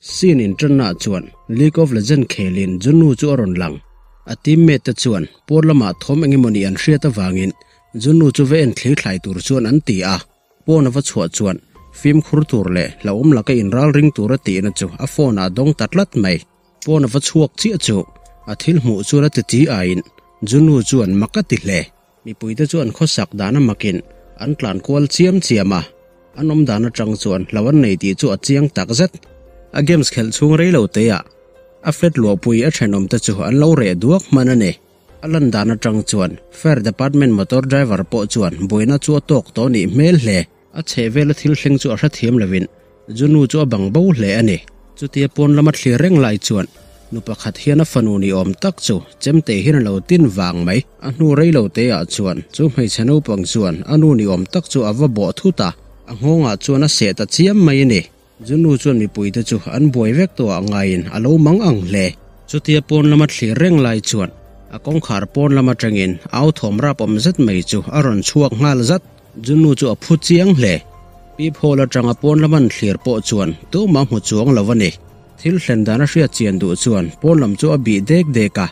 Scene inṭannaah chuan League of Legend khelin Junnu chu a rawn lang. A teammate te chuan pawn lamah thawm engemawni an hriat avangin Junnu chu va en thlir thlai tur chuan an ti a. Pawn a va chhuah chuan fimkhur tur leh hlauhawm laka inral ring tura tihna chu a phone ah a dawng ta tlat mai. Pawn a va chhuak chiah chu a thil hmuh chuan a ti chi aiin Junnu chuan mak a ti hle. Mipuite chu an khawsak dan a makin an tlan kual chiam chiam a, an awm dan atang chuan hlo an nei tih chu a chiang tak zet. A games khelh chhung rei lo teah a flat luahpui a thenawmte chu an lo reh duak hman a ni. A lan dan atang chuan Fire Department motor driver pawh chuan buaina chu a tawk tawh nih hmel hle. A chheh vela thil thleng chu a hrethiam lovin Junu chu a bang bo hle a ni. Chutia pawn lama thlir reng lai chuan nu pakhat hian a fanu ni awm tak chu chemte hian a lo tin vang mai. A hnu rei lo te ah chuan chu hmeichhe naupang chuan a nu ni awm tak chu a va bawh thut a, a nghawngah chuan a seh ta chiam mai a ni. Junu chuan mipuite chu an buai vek tawh ah ngaiin a lo mang ang hle. Chutia pawn lama thlir reng lai chuan a kawngkhar pawn lam atangin au thawm rap awm zet mai chu a rawn chhuak nghal zat. Junu chu a phu chiang hle. Pi Phawl atanga pawn laman thlir pawh chuan tumah hmu chuang lo a ni. Thil thlen dan a hriat chian duh chuan pawn lam chu a bih dek dek a.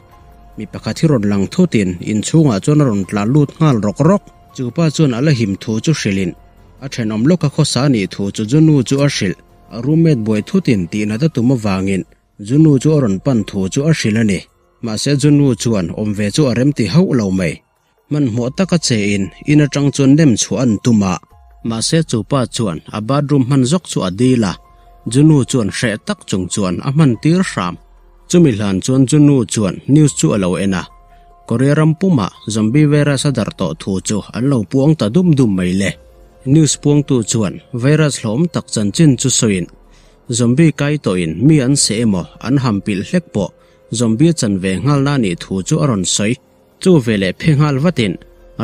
Mi pakhat hi rawn lang thutin inchhungah chuan a rawn tlan lut nghal rawk rawk. Chu pa chuan a la him thu chu hrilhin a thenawm lawka khawsa nih thu chu Junu chu a hrilh. A roommate buai thutin tihnat a tum avangin Junu chu a rawn pan thu chu a hrilh a ni. Mahse Junu chuan awm ve chu a remti hauh lo mai. Hmanhmawh taka che in in atang chuan nem chhuah an tum a. Mahse chu pa chuan a bathroom hman zawk chu a dil a, Junu chuan hreh tak chung chuan a hman tir hram. Chumi hlan chuan Junu chuan news chu a lo en a, Korea ram pumah zombie virus a darh tawh thu chu an lo puang ta dum dum mai le. News puangtu chuan virus hlawm tak chanchin chu sawiin zombie kai tawhin mi an seh emaw an ham pilh hlek pawh zombie chan ve nghalna a nih thu chu a rawn sawi. Chu veleh phe nghal vatin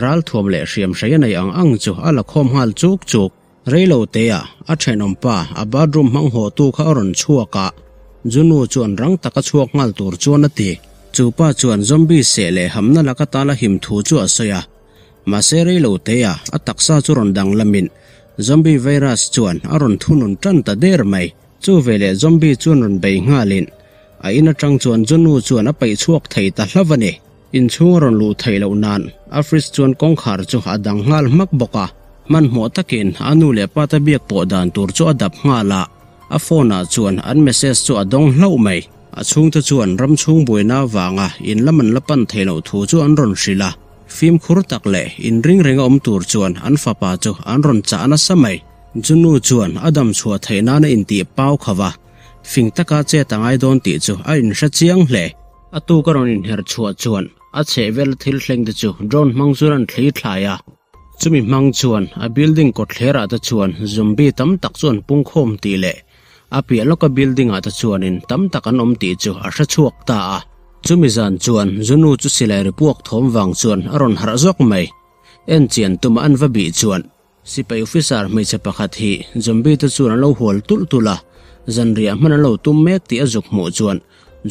ral thuam leh hriam hrei a nei ang ang chu a la khawm nghal chuk chuk. Reilo tea a thenawm pa a bathroom hmang haw tu kha a rawn chhuak a, Junu chuan rang taka chhuak nghal tur chuan a ti. Chu pa chuan zombie seh leh hamna laka tala him thu chu a sawi a. Mahse reilo tea a taksa chu rawn danglamin zombie virus chuan a rawn thunun tan ta der mai. Chu veleh zombie chuan rawn bei nghalin a in atang chuan Jonu chuan a peih chhuak thei ta hlauh a ni. Inchhung a rawn luh theih loh nan a fridge chuan kawngkhar chu a dang nghal hmak bawk a. Hmanhmawh takin a nu leh pa te biak pawh dan tur chu a dap nghal a, a phone ah chuan an message chu a dawng hlauh mai. A chhungte chuan ram chhung buaina avanga in lam an la pan theih loh thu chu an rawn hrilh a. Fimkhur tak leh inring renga awm tur chuan an fapa chu an rawn chah nasa mai. Junu chuan a dam chhuah theih nana intih pau kho va, fing taka chet a ngai dawn tih chu a inhre chiang hle. A tuk a rawn inher chhuah chuan a chhehvel thil thleng te chu drone hmang chuan an thli thlai a. Chumi hmang chuan a building kawtthlerah te chuan zombie tam tak chu an pungkhawm tih leh a piah lawka building ah te chuanin tam tak an awm tih chu a hre chhuak ta a. Chumi zan chuan Junu chu silai ri puak thawm vang chuan a rawn harh zawk mai. En chian tuma an va bih chuan Sipai officer hmeichhe pakhat hi zombie te chuan an lo hual tulh tulh a, zanriah hman an lo tum mek tih a zuk hmuh chuan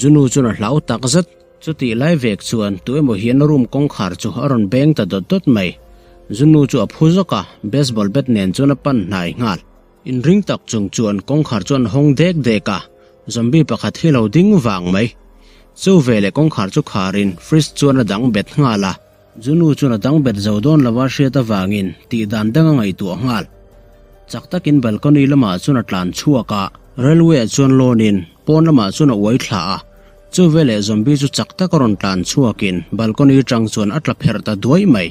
Junu chuan a hlau tak zet. Chutih lai vek chuan tu emaw hian a room kawngkhar chu a rawn beng ta dawt dawt mai. Junu chu a phu zawk a, baseball bat nen chuan a pan hnai nghal. Inring tak chung chuan kawngkhar chu an hawng dek dek a, zombie pakhat hi lo ding vang mai. Chu veleh kawngkhar chu kharin fridge chuan a dang bet nghal a. Junu chuan a dang bet zo dawn lova hriat avangin tih dan dang a ngaihtuah nghal. Chak takin balcony lamah chuan a tlan chhuak a, railway ah chuan lawnin pawn lamah chuan a uai thla a. Chu veleh zombie chu chak taka rawn tlan chhuakin balcony tang chuan a tla pherh ta duai mai.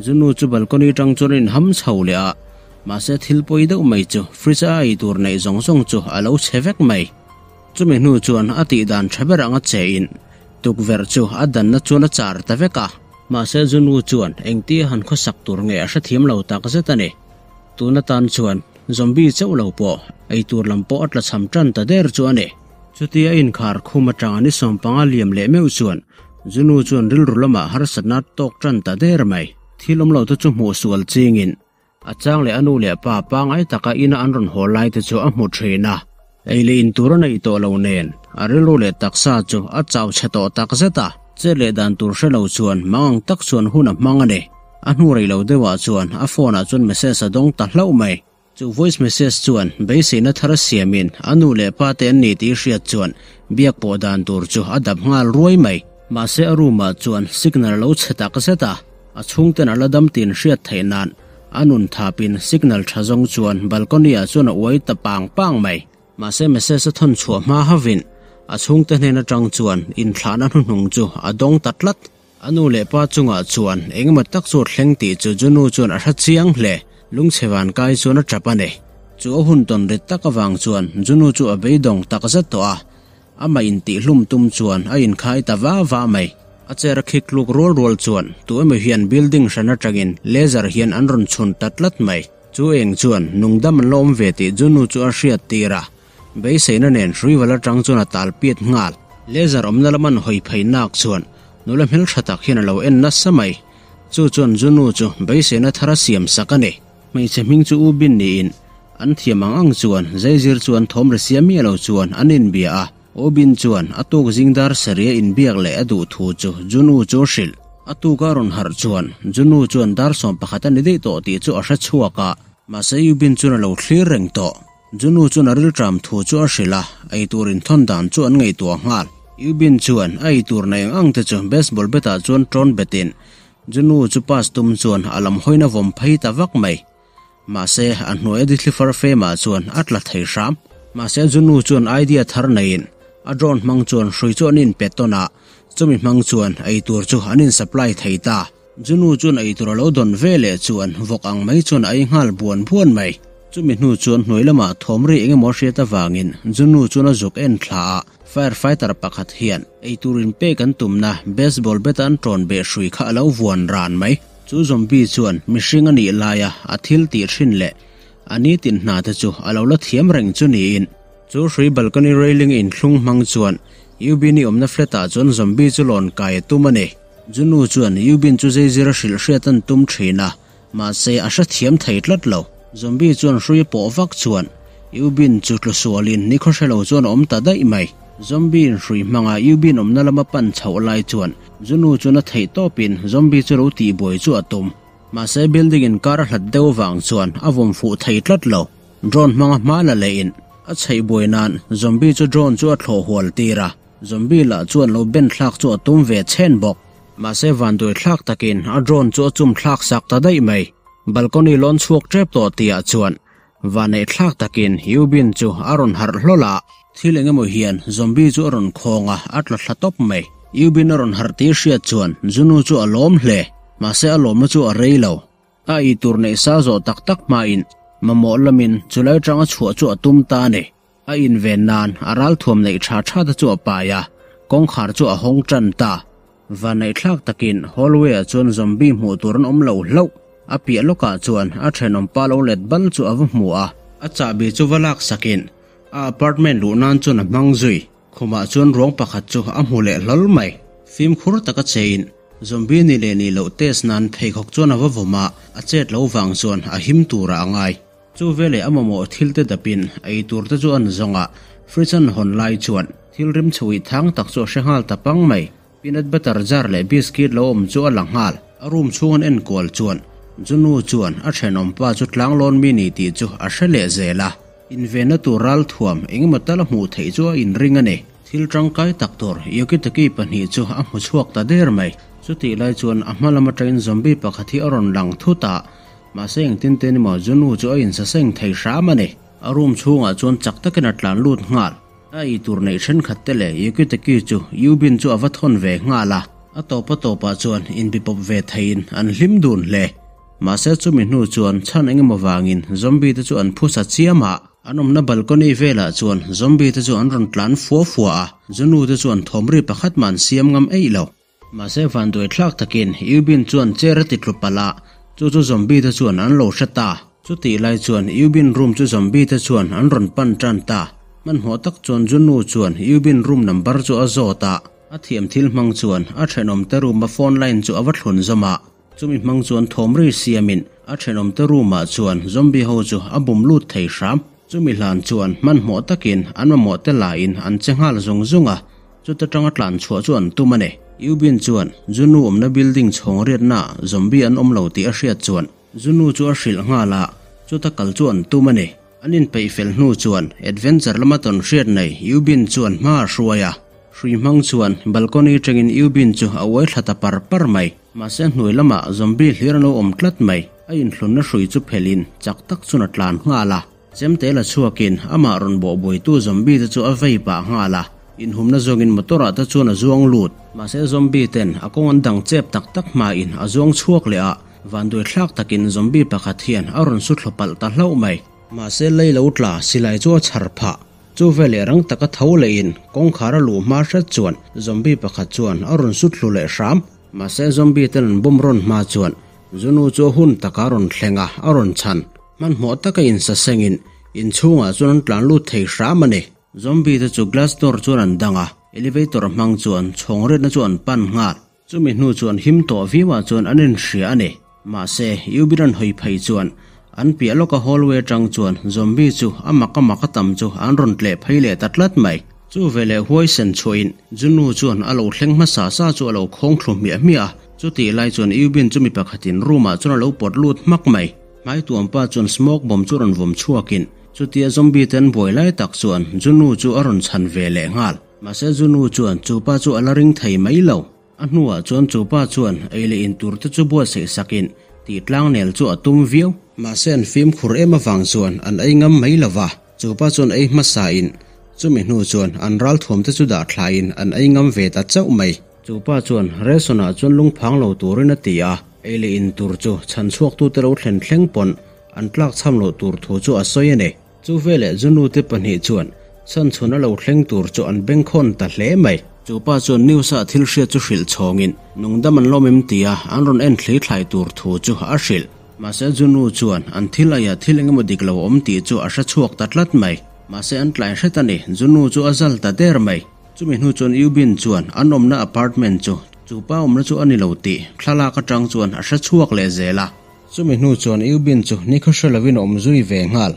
Junu chu balcony tang chuan a inham chho leh a, mahse thil pawi deuh mai chu fridge a ei tur neih zawng zawng chu a lo chhe vek mai. Chumi hnu chuan a tih dan tha ber anga che in tukverh chu a danna chuan a char ta vek a. Mahse Junu chuan engtia han khawsak tur nge a hrethiam lo tak zet a ni. Tun atan chuan zombie chauh lo pawh ei tur lam pawh a tlachham tan ta der chu a ni. Chutia a inkhar khum atanga ni sawmpanga liam leh meuh chuan Junu chuan rilru lamah harsatna tawk tan ta der mai. Thil awm lo te chu hmuh sual chingin A chang leh a nu leh pa pangai taka ina an rawn haw lai te chu a hmu thin a. Ei leh in tur a neih tawh lo nen, a rilru leh taksa chu a chau chhe tawh tak zet a. Chet leh dan tur hre lo chuan mangang tak chuan hun a hmang a ni. A hnu rei lo deuhah chuan a phone ah chuan message a dawng ta hlauh mai. Chu voice message chuan beiseina thar siamin a nu leh pa te an ni tih hriat chuan biak pawh dan tur chu a dap nghal ruai mai. Mahse a room ah chuan signal a lo chhe tak zet a, a chhungten a la dam tin hriat theih nan a nun thapin signal tha zawng chuan balcony ah chuan a uai ta pang pang mai. Mahse message a thawn chhuah hma havin a chhungte hnen atang chuan inthlahna hnuhnung chu a dawng ta tlat. A nu leh pa chungah chuan engemaw tak chu a thleng tih chu Junu chuan a hre chiang hle. Lungchhe van kai chuan a tap a ni. Chu a hun tawn rit tak avang chuan Junu chu a beidawng tak zet tawh a. Amah intihhlum tum chuan a inkhai ta va va mai. A chair a khik tluk rual rual chuan tu emaw hian building hran atangin laser hian an rawn chhun ta tlat mai. Chu eng chuan nungdam an la awm ve tih Junu chu a hriat tir a. Beiseina nen hruival atang chuan a tal piat nghal. Laser awmna lam an hawi phei nak chuan nula hmeltha tak hian a lo en nasa mai. Chu chuan Junu chu beiseina thar a siam sak a ni. Hmeichhe hming chu U Bin niin an thiam ang ang chuan Zeizir chuan thawm ri sia miah lo chuan an inbia a. U Bin chuan a tuk zingdar saria inbiak leh a duh thu chu Junu chu a hrilh. A tuk a rawn harh chuan Junu chuan dar 11 a ni daih tawh tih chu a hre chhuak a. Mahse U Bin chuan a lo thlir reng tawh. Junu chuan a rilṭam thu chu a hrilh a, ei tur inthawn dan chu an ngaihtuah nghal. Yubin chuan a ei tur nei ang ang te chu baseball bat ah chuan ṭawn betin Junu chu pass tum chuan a lam hawina vawm phei ta vak mai. Mahse, a hnuai a dithli far fem ah chuan a tla thei hram. Mahse, Junu chuan idea thar neiin a drone hmang chuan hrui chu an inpe tawn a, chumi hmang chuan ei tur chu an in supply thei ta. Junu chuan ei tur a lo dawn ve leh chuan vawk ang mai chuan a ei nghal buan buan mai. Chumi hnu chuan hnuai lamah thawm ri eng emaw hriat avangin Junu chuan a zuk en thla a, fire fighter pakhat hian ei tur in pek an tumna baseball bat a an tawn beh hrui kha a lo vuan ran mai. Chu zombie chuan mihring a nih laia a thil tih thin leh a nitin hna te chu a lo la thiam reng chu niin chu hrui balcony railing inthlung hmang chuan Yubini awmna flat ah chuan zombie chu lawn kai a tum a ni. Junu chuan Yubin chu zeizir a hrilh hriat an tum thin a, mahse a hrethiam thei tlat lo. Zombie chuan hrui pawh vak chuan Yubin chu tlu sualin nikhaw hre lo chuan a awm ta daih mai. Zombie in hrui hmanga Yubin awmna lama pan chhoh lai chuan Junu chuan a theih tawpin zombie chu lo tihbuai chu a tum. Mahse building in kar a hlat deuh vang chuan a vawm fuh thei tlat lo. Drone hmanga hma la lehin a chheih buai nan zombie chu drone chu a thlawh hual tir a. Zombie lah chuan lo ben thlak chu a tum ve chhen bawk. Mahse vanduai thlak takin a drone chu a chum thlak sak ta daih mai. Balcony lawn chhuak tep tawh tihah chuan vanneih thlak takin Yubin chu a rawn harh hlawl a. Thil eng emaw hian zombie chu a rawn khawng a, a tla thla tawp mai. Yubin a rawn harh tih hriat chuan Junu chu a lawm hle. Mahse a lawmna chu a rei lo. A ei tur neih sa zawh tak tak hmain mamawh lamin chulai tanga chhuah chu a tum ta a ni. A inven nan a ralthuam neih tha tha te chu a pai a, kawngkhar chu a hawng tan ta. Vanneihthlak takin hallway ah chuan zombie hmuh tur an awm lo hlauh. A piah lawkah chuan a thenawm pa lo let bal chu a va hmu a. A chahbi chu va lak sakin a apartment luh nan chuan a hmang zui. Khumah chuan ruang pakhat chu a hmu leh hlawl mai. Fimkhur taka chein zombie ni leh nih loh test nan pheikhawk chuan a va vawm a, a chet lo vang chuan a him turah a ngai. Chu veleh a mamawh thil te dapin ei tur te chu an zawng a, fridge an hawn lai chuan thil rim chhuih thang tak chu a hre nghal ta pang mai. Peanut butter jar leh biscuit lo awm chu a la nghal. A room chhung an enkual chuan Junu chuan a thenawm pa chu tlanglawn mi ni tih chu a hre leh zel a, invenna tur ralthuam engemaw tal a hmuh theih chu a inring a ni. Thil tangkai tak tur Yokitaki pahnih chu a hmu chhuak ta der mai. Chutih lai chuan a hma lam atangin zombie pakhat hi a rawn lang thut a, Mahse engtin te ni maw Junu chu a insaseng thei hram a ni. A room chhungah chuan chak takin a tlan lut nghal. A ei tur neih thenkhat te leh Yukitaki chu Yubin chu a va thawn ve nghal a. A tawp a tawpah chuan inbipawp ve theiin an hlim dun hle. Mahse chumi hnu chuan chhan engemaw vangin zombie te chu an phusa chiam a. An awmna balcony velah chuan zombie te chu an rawn tlan fua fua a, Junu te chuan thawmri pakhat mah an siam ngam eih lo. Mahse vanduai thlak takin Yubin chuan chair a ti tlu palh a, chu chu zombie te chuan an lo hre ta. Chutih lai chuan Yubin room chu zombie te chuan an rawn pan tan ta. Hmanhmawh tak chuan Junu chuan Yubin room number chu a zawt a, a thiam thil hmang chuan a thenawm te room a phone line chu a va thlun zawm a. Chumi hmang chuan thawm ri siamin a thenawm te room ah chuan zombie ho chu a bum lut thei hram. Chumi hlan chuan hmanhmawh takin an mamawh te lain an che nghal zung zung a, Chuta tanga tlan chhuah chu an tum a ni. Yubin chuan Junu awmna building chhawng riatnaah zombie an awm lo tih a hriat chuan Junu chu a hrilh nghal a. Chuta kal chu an tum a ni. An inpeih fel hnu chuan adventure lama tawn hriat nei Yubin chuan hma a hruai a. Hrui hmang chuan balcony atangin Yubin chu a uai thla ta par par mai. Mahse hnuai lamah zombie hlir an lo awm tlat mai. A inhlunna hrui chu phelhin chak tak chuan a tlan nghal a. Chemte la chhuakin amah rawn bawhbuaitu zombie te chu a vei pah nghal a. Inhumna zawngin motor ah te chuan a zuang lut. Mahse zombie ten a kawng an dang chep tak tak hmain a zuang chhuak leh a. Vanduai thlak takin zombie pakhat hian a rawn su thlu palh ta hlauh mai. Mahse lei lo tla silai chu a chhar phah. Chu veleh rang taka tho lehin kawngkhar a luh hma hret chuan zombie pakhat chuan a rawn su thlu leh hram. Mahse zombie ten an bawm rawn hma chuan Zunu chu a hun taka a rawn thleng a, a rawn chhan. Hmanhmawh taka insasengin inchhungah chuan an tlan lut thei hram a ni. Zombie te chu glass door chuan an dang a, elevator hmang chuan chhawng riatna chu an pan nghal. Chumi hnu chuan him tawh viauah chuan an inhria a ni. Mahse, Yubiran hawi phei chuan an piah lawka hallway atang chuan zombie chu a mak a mak a tam chu an rawn tleh phei leh ta tlat mai. Chu veleh huaisen chhuahin Junu chuan a lo thleng hmasa sa chu a lo khawng thlu hmiah hmiah a. Chutih lai chuan Yubin chu mi pakhatin room ah chuan a lo pawt lut hmak mai. Hmaituampa chuan smoke bomb chu rawn vawm chhuakin chutia zombie te an buai lai tak chuan Junu chu a rawn chhan ve leh nghal. Mahse Junu chuan chu pa chu a la ring thei mai lo. A hnuah chuan chu pa chuan ei leh in tur te chu buatsaih sakin tih tlangnel chu a tum viau. Mahse an fimkhur em avang chuan an ei ngam mai lo va, chu pa chuan ei hmasa in chumi hnu chuan an ralthuam te chu dah thlaiin an ei ngam ve ta chauh mai. Chu pa chuan Rayson-ah chuan lungphang lo turin a ti a, ei leh in tur chu chhan chhuaktute lo thlen thleng pawn an tlak chham loh tur thu chu a sawi a ni. Chu veleh Zunu te pahnih chuan chhanchhun a lo thleng tur chu an bengkhawn ta hle mai. Chu pa chuan news ah thil hriat chu hrilh chhawngin nungdam an lawm em tia an rawn en thli thlai tur thu chu a hrilh. Mahse Zunu chuan an thil aiah thil engemaw dik lo awm tih chu a hre chhuak ta tlat mai. Mahse an tlai hret a ni, Zunu chu a zal ta der mai. Chumi hnu chuan Yubin chuan an awmna apartment chu chu pa awmna chu a ni lo tih thlalak atang chuan a hre chhuak leh zel a. Chumi hnu chuan Eubin chu nikhaw hre lovin a awm zui ve nghal.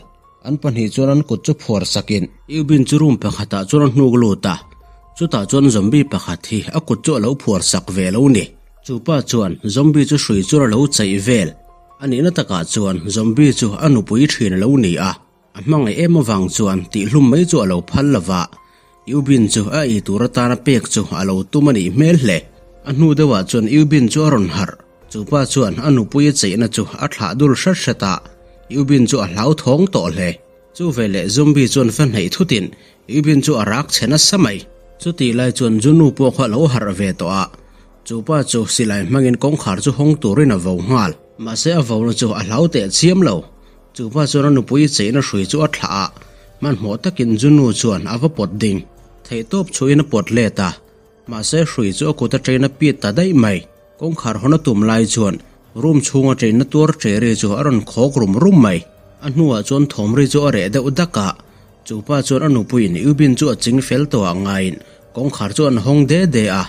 An pahnih chuan an kut chu phuar sakin. Eubin chu room pakhatah chuan a hnuk lut a, chutah chuan zombie pakhat hi a kut chu a lo phuar sak ve lo ni. Chu pa chuan zombie chu hrui chuan a lo chaih vel. A nihna takah chuan zombie chu a nupui thin a lo ni a. A hmangaih em avang chuan tihhlum mai chu a lo phal lo va, Eubin chu a ei tur atana pek chu a lo tum a nih hmel hle. A hnu deuhah chuan Eubin chu a rawn harh. Chu pa chuan a nupui a cheihna chu a thlah dul hret hret a, Eubin chu a hlauthawng tawh hle. Chu veleh zombie chuan fa hneih thutin Eubin chu a rak chhe nasa mai. Chutih lai chuan Junu pawh kha a lo harh ve tawh a, chu pa chu silai hmangin kawngkhar chu hawng turin a vo nghal. Mahse a vona chu a hlau teh chiam lo. Chu pa chuan a nupui cheihna hrui chu a thlah a, hmanhmawh takin chu nu chuan a va pawt ding. Theihtawp chhuahin a pawt let a, mahse hrui chu a kut atangin a pit ta daih mai. Kawngkhar hawn a tum lai chuan room chhunga cheina tuar che ri chu a rawn khawk rum rum mai. A hnuah chuan thawm ri chu a reh deuh dak a, chu pa chuan a nupuiin Yubin chu a ching fel tawh ah ngaiin kawngkhar chu an hawng de de a.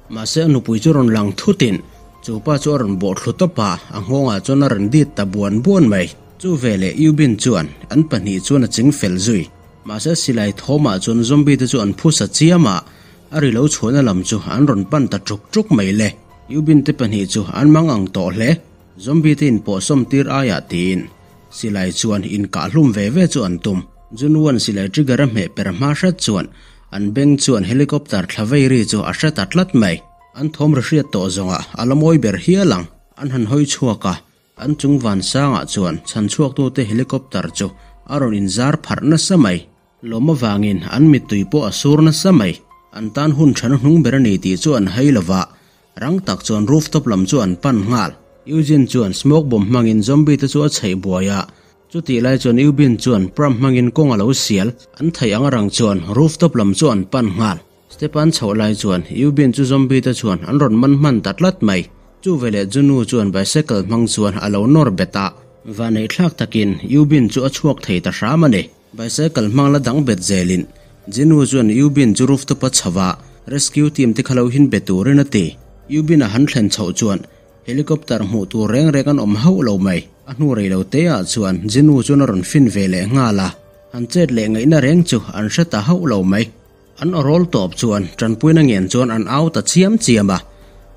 Mahse a nupui chu rawn lang thutin chu pa chu a rawn bawh thlu tawp a, a nghawngah chuan a rawn dit ta buan buan mai. Chu veleh Yubin chuan an pahnih chuan a ching fel zui. Mahse silai thawmah chuan zombie te chu an phusa chiam a, a ri lo chhuahna lam chu an rawn pan ta ṭuk ṭuk mai le. Yubin te pahnih chu an mang ang tawh hle. Zombie te inpawhsawm tir aiah tiin silai chuan inkah hlum ve ve chu an tum. Junwon silai trigger a hmeh per hma hret chuan an beng chuan helicopter thla vei ri chu a hre ta tlat mai. An thawm ri hriat tawh zawngah a la mawi ber hial ang. An han hawi chhuak a, an chung van sangah chuan chhan chhuaktute helicopter chu a rawn inzar pharh nasa mai. Lawm avangin an mittui pawh a sur nasa mai. An tan hun tha hnuhnung ber a ni tih chu an hai lova, rang tak chuan rooftop lam chu an pan nghal. Eugene chuan smoke bomb hmangin zombie te chu a chheih buai a, chutih lai chuan Eubin chuan pram hmangin kawng a lo sial. An theih ang rang chuan rooftop lam chu an pan nghal. Step an chhoh lai chuan Eubin chu zombie te chuan an rawn man hman ta tlat mai. Chu veleh Junu chuan bicycle hmang chuan a lo nawr bet a. Vaneihthlak takin Eubin chu a chhuak thei ta hram a ni. Bicycle hmang la dang bet zelin Jinu chuan Yubin chu rooftop a chho a, rescue team te kha lo hin be turin a ti. Yubin a han thlen chhoh chuan helicopter hmuh tur reng reng an awm hauh lo mai. A hnu rei lo te ah chuan Jinu chuan a rawn fin ve leh nghal a, han chet leh ngaihna reng chu an hre ta hauh lo mai. An awrawl tawp chuan tanpuina ngen chuan an au ta chiam chiam a.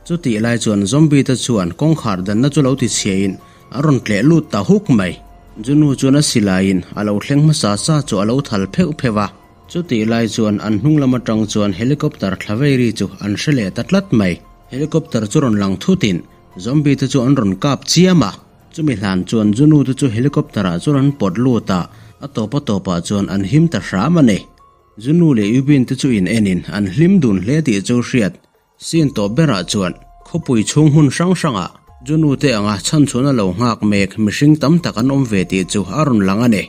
Chutih lai chuan zombie te chuan kawngkhar danna chu lo ti chhiain an rawn tleh lut ta huk mai. Junu chuan a silaiin a lo thleng hmasa sa chu a lo thal pheuh pheuh a. Chutih lai chuan an hnung lam atang chuan helicopter thla vei ri chu an hre leh ta tlat mai. Helicopter chu rawn lang thutin zombie te chu an rawn kap chiam a. Chumi hlan chuan Junu te chu helicopter ah chuan an pawt lut a, a tawp a tawpah chuan an him ta hram a ni. Junu leh Yubin te chu in enin an hlim dun hle tih chu hriat. Scene tawp berah chuan khawpui chhung hmun hrang hrangah Junu te anga chhanchhuahna lo nghak mek mihring tam tak an awm ve tih chu a rawn lang a ni.